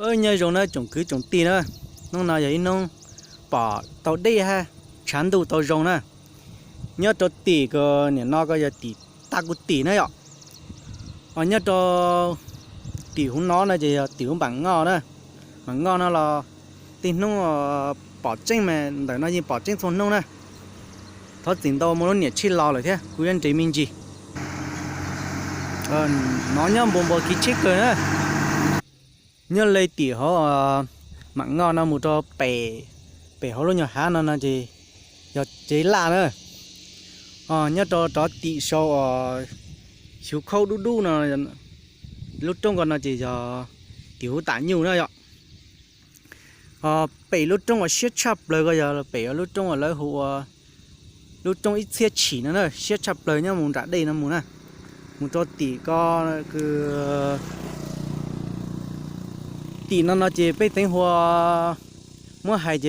Nyob zoo na tsoom kwv tsoom tij na, hnub no yog ib hnub pom tau dej hab tshav ntuj tau zoo na. Nyob rau tim ko, nim no ko yog tim Tag Kuv Tim na yom. Nyob rau tim huv no no ces yog tim huv Npam Ngoj na. Npam Ngoj no los tej hnub pom tseeb mas ntawm no yeej pom tseeb txhua hnub na. Thov txim ntau muaj lub niam tsheb los lawm thiab kuv yuav nres me ntsis. No nyob npua npua kiv tsheb kawg na. Nyob li tim hauv Npam Ngoj no mus rau pem, pem hauv lub nyuag hav no no ces yog tsev laj na. Nyob rau rov tim sau xyuv khaub dub dub no, lub roob ko no ces yog tim huv Tam Nyuj na yom. Pem lub roob uas siab tshaj plaws ko yog pem lub roob uas lawv hu ua lub roob Ib Txhiab Tshim no na, siab tshaj plaws nyob mus nram dej no mus na. Mus rau tim ko, tim no no ces peb teev hua muab hais